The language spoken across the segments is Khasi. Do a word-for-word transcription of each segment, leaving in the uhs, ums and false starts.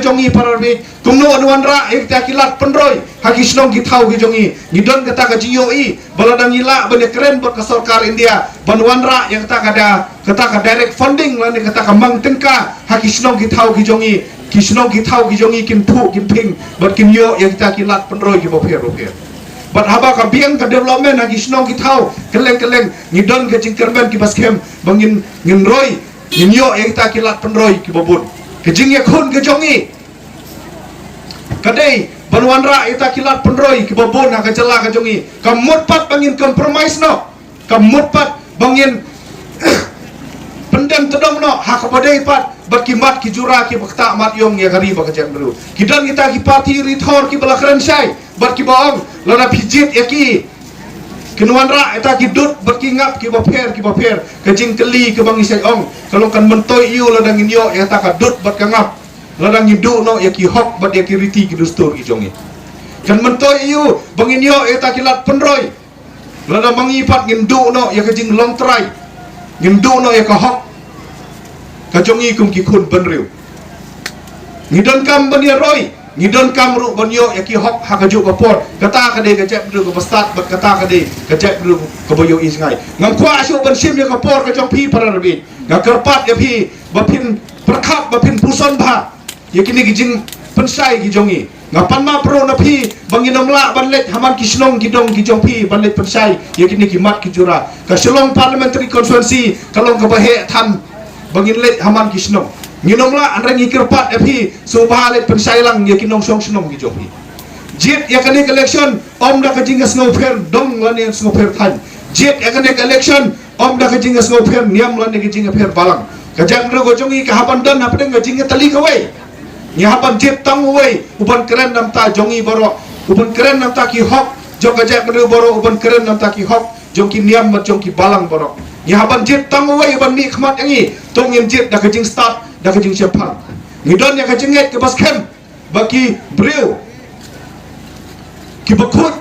jong ngi para rebit, kumno ban wanrah ïa kita ki lad pynroi ha ki shnong ki thaw ki jong ngi. Ngi don kata ka jingïohi ba lada ngi lah ban ïakren bad ka sorkar India ban wanrah ïa kata ka da, kata ka direct funding lane kata ka mang tyngka ha ki shnong ki thaw ki jong ngi, ki shnong ki thaw ki jong ngi kin phuh kin phing bad kin ïoh ïa kita ki lad pynroi kiba pher bapher. Bad haba ka biang ka development ha ki shnong ki thaw kylleng kylleng, ngi don ka jingkyrmen kiba skhem ba ngin, ngin roi, ngin ïoh ïa kita ki lad pynroi kiba bun. Ka jingïakhun ka jong ngi ka dei ban wanrah ïa kita ki lad pynroi kiba bun ha ka jylla ka jong ngi. Kam mut pat ba ngin compromise noh. Kam mut pat ba ngin pyndem tdong noh ha kaba dei pat bad ki mat ki jura kiba ktah mat ïong ïa ka ri bad ka jaitbynriew. Ki don kita ki party ri thor kiba la kren shai bad kiba ong, lada phi jied ïa ki, kin wanrah ïa kita ki dud bad ki ngap kiba pher kiba pher. Ka jingkylli kaba ngi sa ong ka long, kan myntoi aïu lada ngin ïoh ïa kita ka dud bad ka ngap lada ngin duh noh ïa ki hok bad ïa ki riti ki dustur ki jong ngi? Kan myntoi aïu ba ngin ïoh ïa kita ki lad pynroi lada ma ngi pat ngin duh noh ïa ka jinglong trai, ngin duh noh ïa ka hok ka jong ngi kum ki khun bynriew? Ngi donkam ban ïaroi, ngi donkam ruh ban ïoh ïa ki hok ha kajuh ka por. Kata ka dei ka jaitbynriew kaba stad bad kata ka dei ka jaitbynriew kaba ïohi jngai. Ngam kwah shuh ban shim ïa ka por ka jong phi para rebit. Nga kyrpad ïa phi ba phin pyrkhat, ba phin puson bha ïa kine ki jingpynshai ki jong ngi. Nga pan map ruh na phi ba ngin ym lah ban leit ha man ki shnong ki dong ki jong phi ban leit pynshai ïa kine ki mat ki jura. Ka Shillong Parliamentary Constituency ka long kaba heh than ba ngin leit ha man ki shnong. Ngin ym lah, hynrei ngi kyrpad ïa phi, sngewbha leit pynshai lang ïa ki nongshong shnong ki jong phi. Jied ïa kane ka election ym da ka jingïasngewpher dong lane sngewpher thaiñ. Jied ïa kane ka election ym da ka jingïasngewpher niam lane ka jingïapher balang. Ka jaitbynriew ka jong ngi ka hap ban don hapdeng ka jingïatylli kawei. Ngi hap ban jied tang uwei uban kren na bynta jong ngi baroh, uban kren na bynta ki hok jong ka jaitbynriew baroh, uban kren na bynta ki hok jong ki niam bad jong ki balang baroh. Ngi hap ban jied tang uwei uban mihkhmat ïa ngi. To ngin jied da ka jingstad, da ka jingshemphang. Ngi don ïa ka jingngeit kaba skhem ba ki briew kiba khuid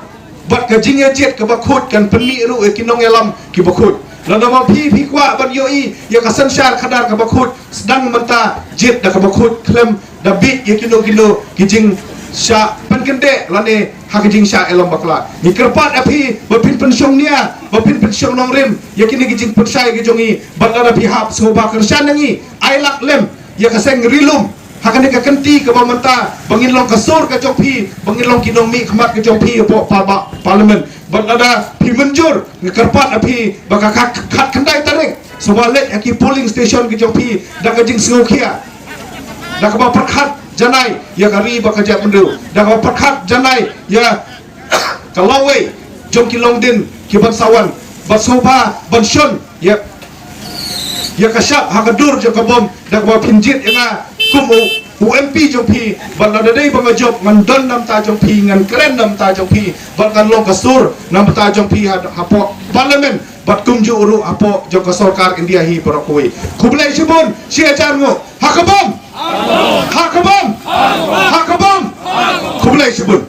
bad ka jingïajied kaba khuid kan pynmih ruh ïa ki nongïalam kiba khuid. Lada ma phi phi kwah ban ïohi ïa ka synshar khadar kaba khuid, sdang mynta jied da kaba khuid khlem da bieit ïa kino kino ki jingshah pynkyndeh lane ha ka jingshah ïalam bakla. Ngi kyrpad ïa phi ba phin pynshong nia, ba phin pynshong nongrim ïa kine ki jingpynshai ki jong ngi. Bad lada phi hap, sngewbha kyrshan ïa ngi, ai lad lem ïa ka seng Ri Lum ha kane ka kynti kaba mynta, ba ngin long ka sur ka jong phi, ba ngin long ki nongmihkhmat ka jong phi hapoh pa-, ba-, Parliament. Bad lada phi mynjur, nga kyrpad ïa phi ba ka khat, khatkhyndai tarik, sngewbha leit ha ki polling station ka jong phi da ka jingsngewkhia, da kaba pyrkhat janai ïa ka ri bad ka jaitbynriew, da kaba pyrkhat janai ïa ka lawei jong ki longdien kiban sa wan, bad sngewbha ban shon ïa, ïa ka shap ha ka dur jong ka bom, da kaba phin jied ïa nga kum u, u M P jong phi. Bad lada dei ba nga jop, ngan don na bynta jong phi, ngan kren na bynta jong phi, bad ngan long ka sur na bynta jong phi ha, hapoh Parliament bad kumjuh ruh hapoh jong ka sorkar India hi baroh kawei. Khublei shibun, shi hajar nguh. Ha ka bom! Ha ka bom! Ha ka bom! Khublei shibun.